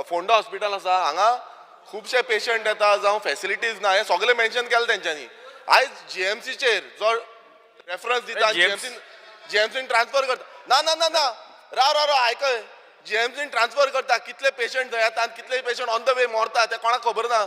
Ponda hospital आसा, हांगा खुबशे पेशंट येता जावं फॅसिलिटीज ना, हें सगळें मेन्शन केलें तेंच्यांनी. आयज जीएमसीचेर जो रेफरन्स दिता, जीएमसीन जीएमसीन ट्रान्सफर करता. ना ना ना ना, राव राव राव, आयकय. जीएमसीन ट्रान्सफर करता, कितले पेशंट थंय येता आनी कितले पेशंट ऑन the वे मरता ते कोणाक खबर ना.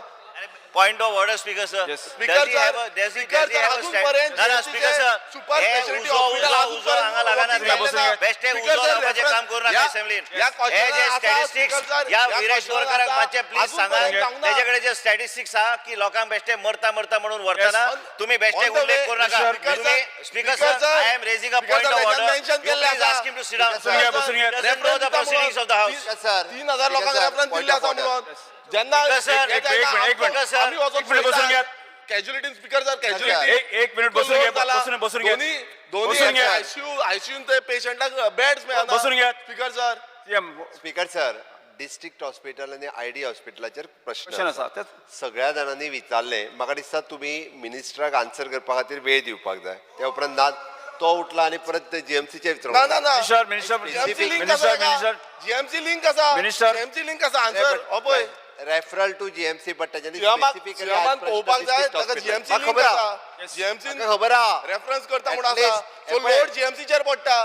Point of order, Speaker sir. Yes. Speaker sir, Speaker sir, अजून पर्यंत speaker sir, super speciality hospital अजून पर्यंत बेश्टे उजो लावपाचें काम करू नाका असेंब्लीन. हे जे स्टॅटिस्टिक्स ह्या विरेश बोरकाराक मातशें प्लीज सांगा, तेजे कडेन जे स्टॅटिस्टिक्स आहा की लोकांक बेश्टे मरता मरता म्हणून व्हरतना तुम्ही बेश्टे उल्लेख करू नका तुम्ही. Speaker sir, I am raising a point of order. You please ask him to sit down. बसून घ्या, बसून घ्या. Doesn't know the proceedings of the house. Sir, 3000 लोकांक रेफरन्स दिल्ले आसा म्हणून जेन्ना Speaker sir, एक मिनिट, एक मिनिट. आमी वचोन एक मिनिट बसून घेयात. Casualty, speaker sir, casualty. एक एक मिनिट बसून घ्या, बसून बसून घ्या. दोन्ही दोन्ही बसून घ्या. आयसीयू आयसीयून ते पेशंटाक बेड्स मेळना. बसून घेयात. Speaker sir. Speaker sir, district hospital आनी आयडी हॉस्पिटलाचेर प्रश्न प्रश्न आसा. सगळ्या जाणांनी विचारलें. म्हाका दिसता तुमी मिनिस्टराक आन्सर करपा खातीर वेळ दिवपाक जाय. त्या उपरांत ना तो उठला आनी परत जीएमसीचेर. ना ना ना. Minister, minister. GMC link minister, आसा. मिनिस्टर. जीएमसी लिंक आसा. मिनिस्टर. जीएमसी लिंक आसा. आन्सर हो पळय. रेफरल टू जीएमसी, बट तांच्यांनी सीएमाक स्पेसिफिकली सीएमान पळोवपाक जाय ताका. जीएमसी लिंक खबर आसा. जीएमसी खबर आहा. रेफरन्स करता म्हूण At आसा. least, सो लोड जीएमसीचेर पडटा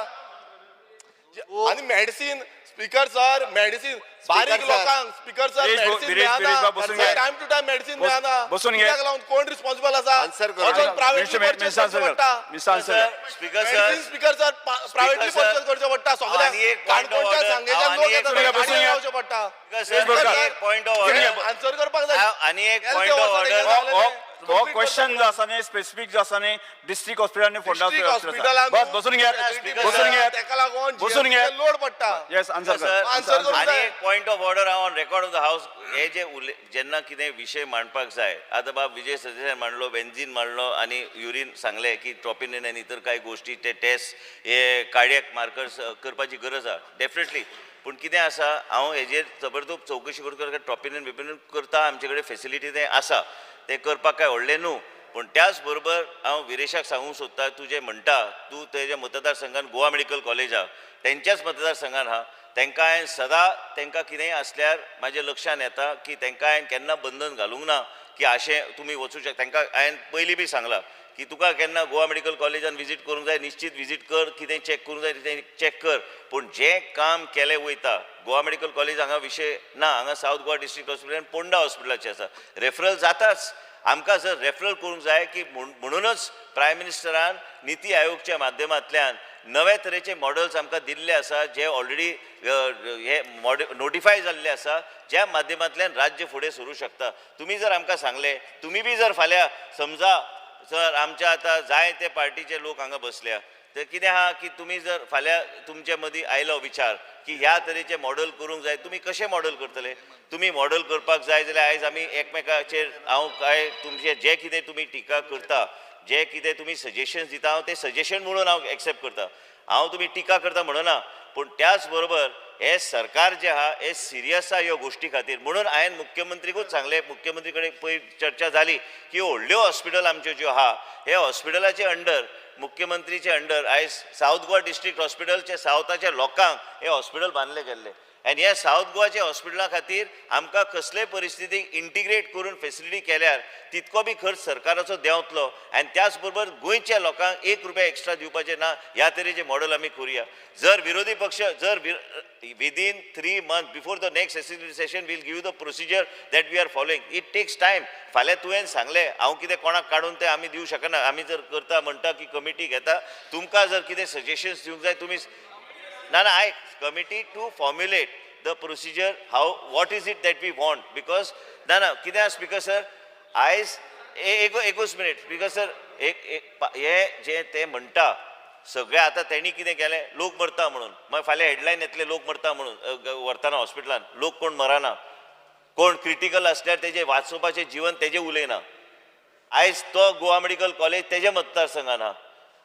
आणि मेडिसिन, स्पीकर सर, मेडिसिन बारीक sir. लोकांक, speaker sir, Viresh medicine Viresh- Viresh बाब, बसून मेळना. घे. टायम टू टायम मेडिसिन मेळना. बसून घे. कित्याक लागून? कोण रिस्पॉन्सिबल आसा? Answer करू. वचोन प्रायव्हेटली मिनिस्टर, परचेस मिनिस्टर, करचें आन्सर कर. पडटा. मिनिस्टर, आन्सर कर. Speaker sir. Medicine, speaker sir, privately sir. Purchase करचें पडटा सगळ्यांक. आनी एक point of काणकोणच्या order. सांगेच्यान आनी लोक एक येता, बसून गाडयेन घे. रावचें पडटा. स्पीकर सर, एक पॉइंट ऑफ ऑर्डर. आन्सर करपाक जाय. आनी एक पॉइंट ऑफ ऑर्डर. हो हो क्वेश्चन जो आसा न्ही, स्पेसिफीक जो आसा न्ही, डिस्ट्रिक्ट हॉस्पिटल आनी फोंडा डिस्ट्रिक्ट हॉस्पिटल. हॉस्पिटलान बस, बसून घेयात, बसून घेयात. तेका लागून बसून घेयात. लोड पडटा. येस, आन्सर कर. सर. आन्सर करूंक आनी जाय. एक पॉइंट ऑफ ऑर्डर हांव on record of the house. हे जे उले जेन्ना कितें विशय मांडपाक जाय, आतां बाब विजय सरदेसाय मांडलो, बेन्झीन मांडलो आनी युरीन सांगलें की ट्रॉपिनिन आनी इतर कांय गोश्टी, ते टेस्ट हे कार्डियक मार्कर्स करपाची गरज आहा डेफिनेटली. पूण कितें आसा, हांव हेजेर जबरदस्त चवकशी करून ट्रॉपिनिन बिपिनिन करता. आमचे कडेन फेसिलिटी तें आसा, तें करपाक कांय व्हडलें न्हू. पूण त्याच बरोबर हांव विरेशाक सांगूंक सोदता, तूं जें म्हणटा, तूं तेज्या मतदारसंघान गोवा मेडिकल कॉलेज आहा, तेंच्याच मतदारसंघान आहा. तेंकां हांवें सदां, तेंकां कितेंय आसल्यार म्हाज्या लक्षान येता की तेंकां हांवें केन्ना बंधन घालूंक ना की अशें तुमी वचूं शकता. तेंकां हांवें पयलीं बी सांगलां की तुका केन्ना गोवा मेडिकल कॉलेजान विजीट करूंक जाय, निश्चीत विजीट कर, कितें चॅक करूंक जाय तें चॅक कर. पूण जें काम केलें वयता गोवा मेडिकल कॉलेज हांगा विशय ना. हांगा सावथ गोवा डिस्ट्रिक्ट हॉस्पिटल आनी पोंडा हॉस्पिटलाचें आसा. रेफरल जाताच. आमकां जर रेफरल करूंक जाय की म्हणूनच प्रायम मिनिस्टरान निती आयोगच्या माध्यमांतल्यान नवे तरेचे मॉडल्स आमकां दिल्ले आसा, जे ऑलरेडी हे नोटिफाय जाल्ले आसा, ज्या माध्यमांतल्यान राज्य फुडें सरूं शकता. तुमी जर आमकां सांगलें, तुमी बी जर फाल्यां समजा जर आमच्या आतां जाय ते पार्टीचे लोक हांगा बसल्या, तर कितें आहा की तुमी जर फाल्यां तुमचे मदीं आयलो विचार की ह्या तरेचें मॉडल करूंक जाय, तुमी कशें मॉडल करतले? तुमी मॉडल करपाक जाय जाल्यार आयज आमी एकमेकाचेर, हांव काय तुमचे जे कितें तुमी टिका करता, जे कितें तुमी सजेशन्स दिता, हांव ते सजेशन म्हणून हांव एक्सेप्ट करता. हांव तुमी टिका करता म्हणना. पूण त्याच बरोबर हे सरकार जे आहा हे सिरियस आहा ह्यो गोश्टी खातीर. म्हणून हांवें मुख्यमंत्रीकूच सांगलें, मुख्यमंत्री कडेन पयर चर्चा जाली की व्हडल्यो हॉस्पिटल आमच्यो ज्यो आहा, हे हॉस्पिटलाचे अंडर, मुख्यमंत्रीचे अंडर आयज सावथ गोवा डिस्ट्रिक्ट हॉस्पिटलचे सावथाच्या लोकांक हे हॉस्पिटल बांदले गेल्ले. आनी ह्या सावथ गोवाच्या हॉस्पिटला खातीर आमकां कसलेय परिस्थितीक इंटिग्रेट करून फेसिलिटी केल्यार तितको बी खर्च सरकाराचो देंवतलो आनी त्याच बरोबर गोंयच्या लोकांक 1 रुपया एक्स्ट्रा दिवपाचे ना. ह्या तरेचे मॉडल आमी करुया. जर विरोधी पक्ष जर within 3 month before the next assembly session we'll give the procedure that we are following. It takes time. फाल्यां तुवें सांगलें, हांव कितें कोणाक काडून तें आमी दिवं शकना. आमी जर करता म्हणटा की कमिटी घेता, तुमकां जर कितें सजेशन्स दिवंक जाय तुमी. ना ना, आयक, committee to formulate the procedure, how, what is it that we want, because ना ना, कितें आसा स्पीकर सर, आयज एक एकूच मिनीट स्पीकर सर. एक एक हे जे ते म्हणटा सगळे, आतां तेणी कितें केलें, लोक मरता म्हणून मागीर फाल्यां हेडलायन येतले, लोक मरता म्हणून व्हरतना हॉस्पिटलान. लोक कोण मरना. कोण क्रिटिकल आसल्यार तेजें वाचोवपाचें जीवन तेजें उलयना. आयज तो गोवा मेडिकल कॉलेज तेज्या मतदारसंघान आहा.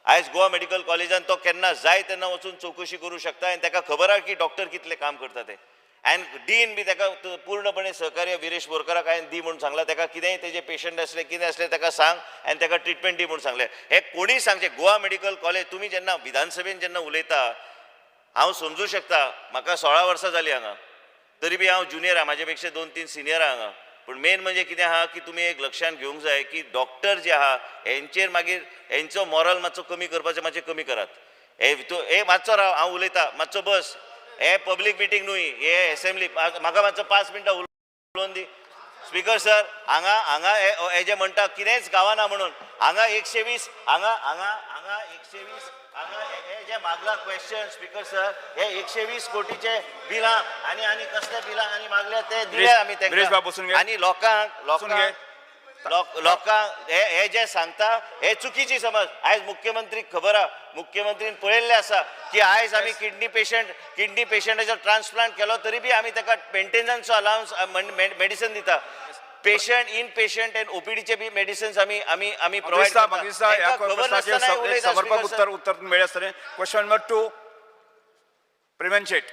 आयज गोवा मेडिकल कॉलेजान तो केन्ना जाय तेन्ना वचून चवकशी करूं शकता आनी ताका खबर आहा की डॉक्टर कितले काम करता ते. आनी डीन बी ताका पूर्णपणे सहकार्य. विरेश बोरकाराक हांवें दी म्हूण सांगलां, ताका कितेंय तेजे पेशंट आसले, कितें आसलें, ताका सांग आनी ताका ट्रिटमेंट दी म्हूण सांगलें. हें कोणीय सांगचें. गोवा मेडिकल कॉलेज तुमी जेन्ना विधानसभेन जेन्ना उलयता, हांव समजूं शकता, म्हाका 16 वर्सां जालीं हांगा. तरी बी हांव ज्युनियर आहा, म्हाजे पेक्षा दोन तीन सिनियर आहा हांगा. पूण मेन म्हणजे कितें आहा की तुमी एक लक्षांत घेवंक जाय की डॉक्टर जे आहा हेंचेर मागीर हेंचो मॉरल मातसो कमी करपाचें मातशें कमी करात. हे तूं हे मातसो राव, हांव उलयतां, मातसो बस. हे पब्लीक मिटींग न्हय, हे एसेंब्ली. म्हाका मातसो 5 मिनटां उलोवन दी. स्पीकर सर, हांगा हांगा हे हे जे म्हणटा कितेंच गावना म्हणून, हांगा 120, हांगा हांगा हांगा 120, हांगा हे हे जे मागला क्वेश्चन स्पीकर सर, हे 120 कोटीचे बिलां आनी आनी कसले बिलां आनी मागल्या ते दिले आमी गिरीश बाब, बसून घे. आनी लोकांक बसून घे. लोकांक लोकांक हे हे जे सांगता हे चुकीची समज. आयज मुख्यमंत्रीक खबर आहा, मुख्यमंत्रीन पळयल्लें आसा की आयज आमी किडनी पेशंटाचो ट्रान्सप्लांट केलो तरी बी आमी ताका मेंटेनन्सचो अलावन्स मेडिसन दिता. पेशंट इन पेशंट एंड ओपीडीचे बी मेडिसन्स आमी आमी आमी प्रोवायड म्हाका दिसता करता. ह्या तांकां खबर प्रश्नाचेर नासतना एक उलयता समर्पक स्पीकर सर. उत्तर उत्तर मेळ्ळें आसतलें. क्वेश्चन नंबर 2, प्रिमेन शेट.